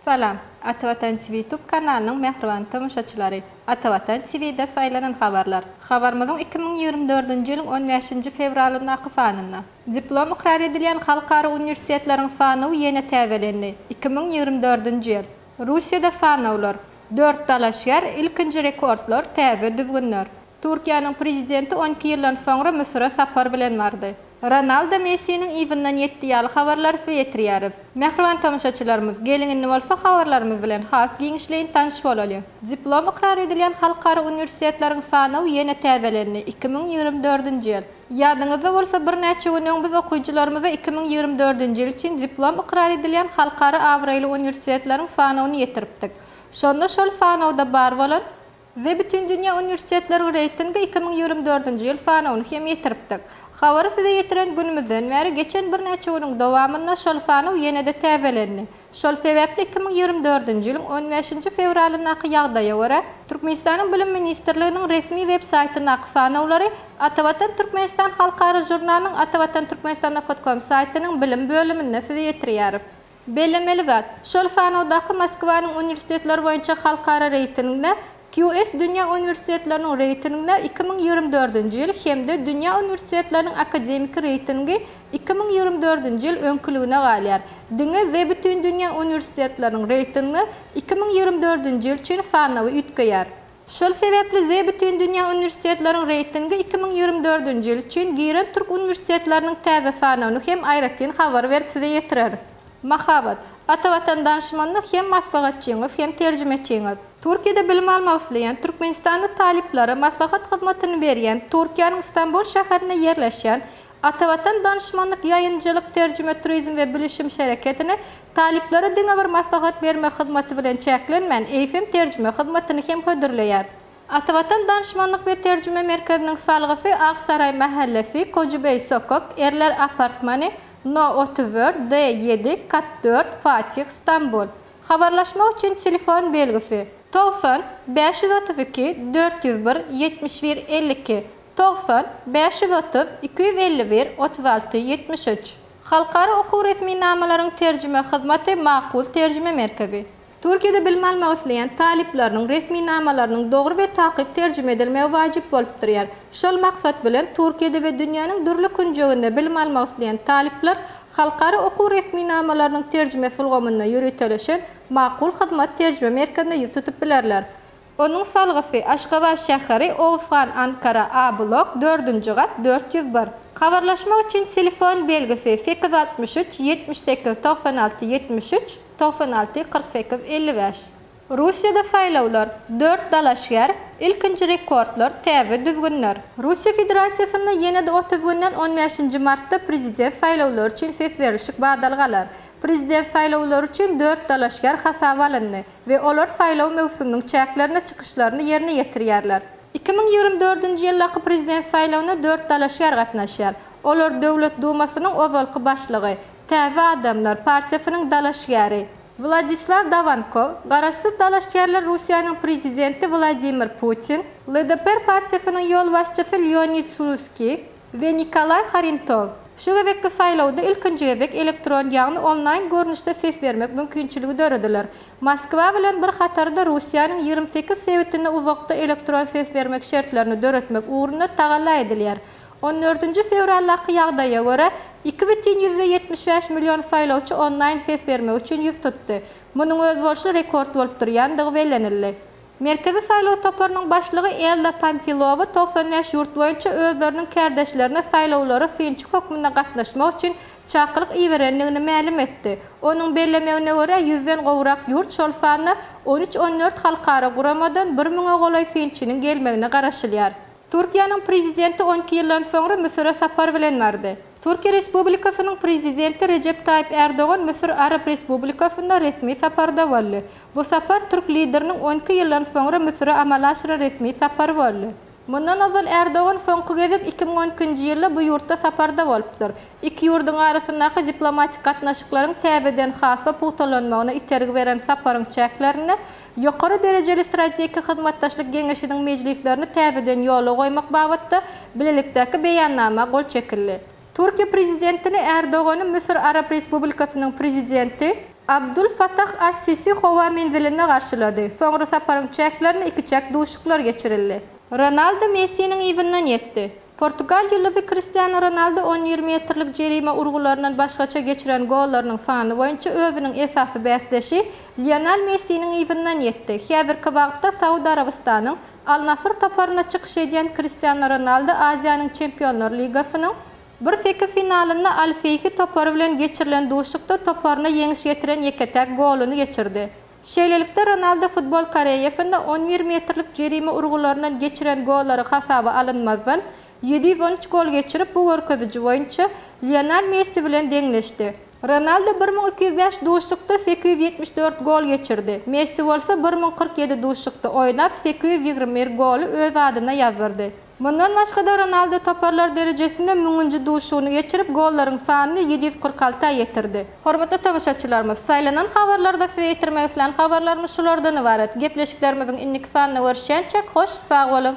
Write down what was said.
Salam, Atavatan TV Youtube kanalynyň mähriban tomaşaçylary! Atavatan TV-de saýlanan habarlar. Habarymyzyň 2024-nji ýylyň on bäşinji fewralyndaky sanynda. Diplom ykrar edilýän halkara uniwersitetleriň sanawy ýene täzelendi, 2024-nji ýyl. Russiýada sanawlar. Dört dalaşgär, ilkinji rekordlar, täze düzgünler. Türkiýäniň Prezidenti 12 ýyldan soňra Müsüre sapar bilen bardy. Ronaldo Messiniň yzyndan ýetdi ýaly habarlary size ýetirýäris. Mähriban tomaşaçylarymyz, geliň indi bolsa habarlarymyz bilen has giňişleýin tanyş bolalyň. Diplom ykrar edilýän halkara uniwersitetleriň sanawy ýene täzelendi, 2024-nji ýyl. Ýadyňyzda bolsa birnäçe gün öň biz okyjylarymyza 2024-nji ýyl üçin diplom ykrar edilýän halkara abraýly uniwersitetleriň sanawyny ýetiripdik. Şonda şol sanawda bar bolan we Bütindünýä uniwersitetleriň reýtingi 2024-nji ýyl sanawyny hem ýetiripdik. Habary size ýetiren günümizden bäri geçen birnäçe günüň dowamynda şol sanaw ýene-de täzelendi. Şol sebäpli 2024-nji ýylyň on bäşinji fewralyndaky ýagdaýa görä, Türkmenistanyň Bilim ministrliginiň resmi web saýtyndaky sanawlary Atavatan Türkmenistan halkara žurnalynyň atavatanturkmenistan.com saýtynyň bilim bölüminde size ýetirýäris. Bellemeli zat, şol sanawdaky Moskwanyň uniwersitetleri boýunça halkara reýtinginde QS dünýä uniwersitetleriniň reýtinginde 2024-nji ýyl hem-de dünýä uniwersitetleriniň akademiki reýtingi 2024-nji ýyl öňküligine galýar. Diňe The Bütindünýä uniwersitetleriniň reýtingi 2024-nji ýyl üçin sanawy üýtgeýär. Şol sebäpli The Bütindünýä uniwersitetleriň reýtingi 2024-nji ýyl üçin giren türk uniwersitetleriniň täze sanawyny hem aýratyn habar berip size ýetireris. Mahabat, Atavatan danyşmanyny hem maslahatçyňyz hem terjimeçiňiz. Türkiýede bilim almak isleýän türkmenistanly talyplara maslahat hyzmatyny berýän Türkiýäniň Stambul şäherinde ýerleşýän Atavatan danyşmanlyk ýaýynjylyk terjime turizm we bilişim şereketine talyplara diňe bir maslahat bermek hyzmaty bilen çäklenmän eýsem terjime hyzmatyny hem hödürleýär. Atavatan danyşmanlyk we terjime merkeziniň salgysy Aksaraý mähellesi, Kojubeý sokak, Erler apartmany, No 34, D ýedi, kat dört, Fatih, Stambul. Habarlaşmak üçin telefon belgisi, 90 532 401 71 52, 90 530 251 36 73. Halkara okuw resminamalaryň terjime hyzmaty Makul terjime merkezi. Türkiýede bilim almak isleýän talyplarynyň resminamalarynyň dogry we takyk terjime edilmegi wajyp bolup durýar. Şol maksat bilen, Türkiýede we dünýäniň dürli künjeginde bilim almak isleýän talyplar halkara okuw resminamalarynyň terjimesi ulgamynda ýöriteleşen Makul Hyzmat terjime merkezine ýüz tutup bilerler. Onuň salgysy, Aşgabat şäheri, Oguzhan, Ankara, A blok, dördünji gat, 401. Habarlaşmak üçin telefon belgisi, 863 78 96 73, 96 48 55. Russiýada saýlawlar, dört dalaşgär, ilkinji rekordlar, täze düzgünler. Russiýa Federasiýasynda ýene-de 30 günden on bäşinji martda prezident saýlawlary üçin ses berlişik badalga alar. Prezident saýlawlary üçin dört dalaşgär hasaba alyndy we olar saýlaw möwsüminiň çäklerinde çykyşlaryny ýerine ýetirýärler. 2024-nji ýyldaky prezident saýlawyna dört dalaşgär gatnaşýar. Olar Döwlet Dumasynyň ozalky başlygy, Täze adamlar partiýasynyň dalaşgäri Wladislaw Dawankow, garaşsyz dalaşgärler Russiýanyň prezidenti Wladimir Putin, LDPR partiýasynyň ýolbaşçysy Leonid Sluskiý we Nikolaý Harintow. Şu gezekki saýlawda ilkinji gezek elektron, ýagny onlaýn görnüşde ses bermek mümkinçiligi dörediler. Moskwa bilen bir hatarda Russiýanyň 28 sebitinde uzakda elektron ses bermek şertlerini döretmek ugrunda tagalla edilýär. On dördünji fewraldaky ýagdaýa görä, 2,75 million saýlawçy onlaýn ses bermek üçin ýüz tutdy. Munuň özboluşly rekord bolup durýandygy bellenildi. Merkezi saýlaw toparynyň başlygy Ella Pamfilowa 95 ýurt boýunça özleriniň kärdeşlerine saýlawlara synçy hökmünde gatnaşmak üçin çakylyk iberendigini mälim etdi. Onuň bellemegine görä, ýüzden gowrak ýurt, şol sanda on üç-on dört halkara guramadan bir müňe golaý synçynyň gelmegine garaşylýar. Türkiýäniň Prezidenti 12 ýyldan soňra Müsüre sapar bilen bardy. Türkiýe Respublikasynyň Prezidenti Rejep Taýyp Ärdogan Müsür Arap Respublikasynda resmi saparda boldy. Bu sapar türk lideriniň 12 ýyldan soňra Müsüre amala aşyran resmi sapary boldy. Mundan ozal Ärdogan soňky gezek 2012-nji ýylda bu ýurtda saparda bolupdyr. Iki ýurduň arasyndaky diplomatik gatnaşyklaryň täzeden has-da pugtalanmagyna itergi beren saparyň çäklerinde Ýokary derejeli strategik hyzmatdaşlyk geňeşiniň mejlislerini täzeden ýola goýmak babatda bilelikdäki beýannama gol çekildi. Türkiýe Prezidentini Ärdogany Müsür Arap Respublikasynyň Prezidenti. Abdul Fatah as-Sisi howa menzilinde garşylady. Soňra saparyň çäklerinde ikiçäk duşuşyklar geçirildi. Ronaldo Messiniň yzyndan ýetdi. Portugal ýyldyzy Kristiano Ronaldo 11 metrlik jerime urgularyndan başgaça geçiren gollarynyň sany boýunça özüniň esasy bäsdeşi Lionel Messiniň yzyndan ýetdi. Häzirki wagtda Saud Arabystanyň Al-Nasr toparynda çykyş edýän Kristiano Ronaldo Aziýanyň Çempionlar ligasynyň bir sekiz finalynda Al-Feýhi topary bilen geçirilen duşuşykda toparyna ýeňiş getiren ýeke-täk goluny geçirdi. Şeýlelikde, Ronaldo futbol karýerasynda 11 metrlik jerime urgularyndan geçiren gollary hasaba alynmazdan, 713 gol geçirip, bu görkeziji boýunça Lionel Messi bilen deňleşdi. Ronaldo 1205 duşuşykda 874 gol geçirdi. Messi bolsa 1047 duşuşykda oýnap, 821 goly öz adyna ýazdyrdy. Mundan başga-da Ronaldo toparlar derejesinde müňünji duşuşygyny geçirip, gollaryň sanyny 746-a ýetirdi. Hormatly tomaşaçylarymyz, saýlanan habarlarda size ýetirmek islän habarlarymyz şulardan ybarat. Gepleşiklerimiziň indiki sanynda görüşýänçäk, hoş sag boluň!